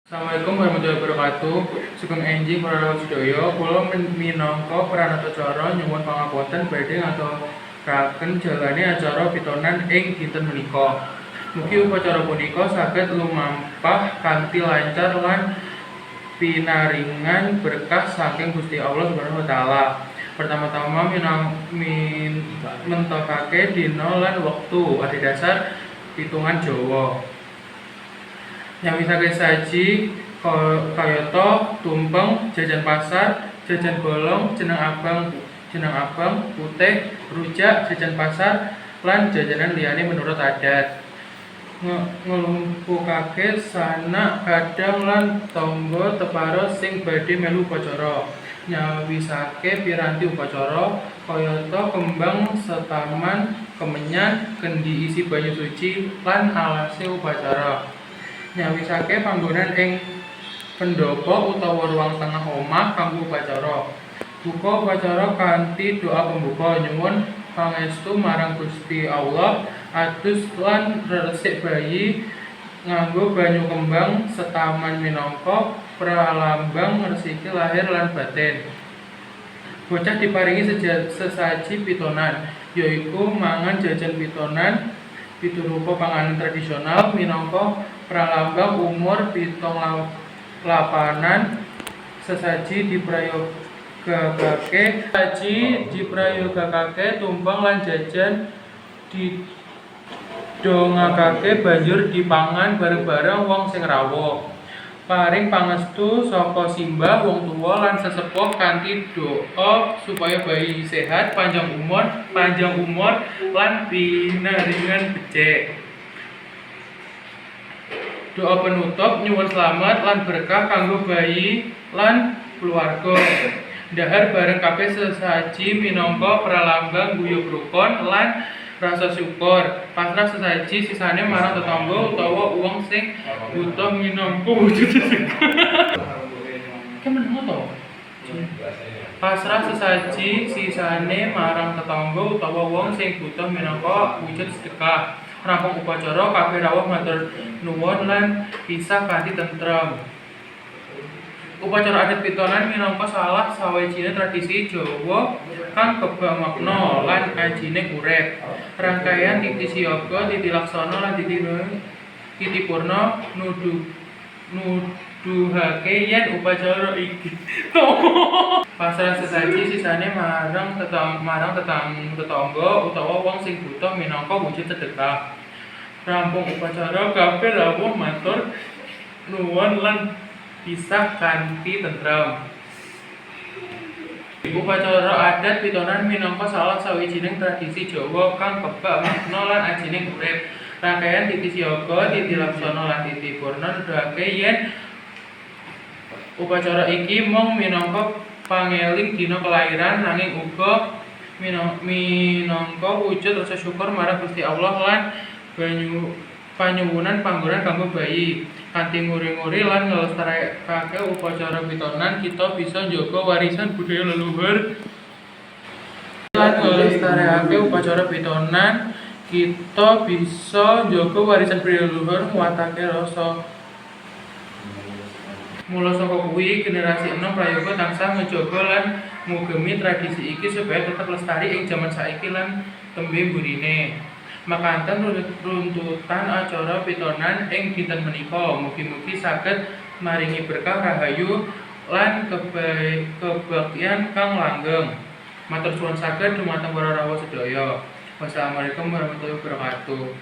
Assalamualaikum warahmatullahi wabarakatuh. Sugeng enjing para rawuh sedaya, kula minangka pranatacara nyuwun pangapunten badhe ngaturaken jalane acara pitonan ing dinten menika. Mugi upacara punika saged lumampah kanthi lancar lan pinaringan berkah saking Gusti Allah Subhanahu wa taala. Pertama-tama mentokake dina lan wektu adhedhasar pitungan Jawa. Nyawisake saji kayata tumpeng, jajan pasar, jajan bolong, jenang abang, putih, rujak, jajan pasar, lan jajanan liyane menurut adat. Nglumpukake sanak kadang lan tangga tepara sing badhe melu upacara. Nyawisake piranti upacara kayata kembang setaman, kemenyan, kendi isi banyu suci, lan alase upacara. Nyawisake panggonan ing pendhapa utawa ruang tengah omah kanggo upacara. Buka upacara kanthi doa pembuka, nyuwun pangestu marang Gusti Allah, adus lan resik bayi nganggo banyu kembang setaman minangka pralambang ngresiki lahir lan batin. Bocah diparingi sesaji pitonan, yaiku mangan jajan pitonan pitu rupa panganan tradisional minangka pralambang umur 7 lapanan. Sesaji diprayogakake tumpeng lan jajan didongakake banjur dipangan bareng-bareng wong sing rawuh. Paring pangestu saka simbah, wong tuwa lan sesepuh kanthi doa supaya bayi sehat, panjang umur lan pinaringan becik. Doa penutup nyuwun slamet lan berkah kanggo bayi lan keluarga. Dhahar bareng kabeh sesaji minangka pralambang guyub rukun lan rasa syukur. Pasrah sesaji sisane marang tetangga utawa wong sing butuh minangka wujud sedekah. Ki meneng to? Pasrah sesaji sisane marang tetangga utawa wong sing butuh minangka wujud sedekah. Rampung upacara, kabeh rawuh matur nuwun lan pisah kanthi tentrem. Upacara adat pitonan minangka salah sawijining tradisi Jawa kang kebak makna lan ajining urip. Rangkaian titi siaga, titi laksana lan titi purna nuduhake yen upacara iki. Pasrah sesaji sisane marang tetangga utawa wong sing butuh minangka wujud sedekah. Rampung upacara, kabeh rawuh matur nuwun lan pisah kanthi tentrem. Upacara adat pitonan minangka salah sawijining tradisi Jawa kang kebak makna lan ajining urip. Rangkaian titi siaga, titi laksana lan titi purna nuduhake yen upacara iki mung minangka pangeling dina kelahiran, nanging uga minangka wujud rasa syukur marang Gusti Allah lan panyuwunan panggonan kanggo bayi. Kanthi nguri-nguri lan nglestarekake upacara pitonan, kita bisa njaga warisan budaya leluhur. Lan nglestarekake upacara pitonan, kita bisa njaga warisan budaya leluhur, nguwatake rasa. Mula saka kuwi, generasi enom prayoga tansah ngejaga lan ngugemi tradisi iki supaya tetep lestari ing jaman saiki lan tembe mburine. Makaten runtutan acara pitonan ing dinten menika. Mugi-mugi saged maringi berkah rahayu lan kebaktian kang langgeng. Matur suwun sanget dumateng para rawuh sedaya. Wassalamualaikum warahmatullahi wabarakatuh.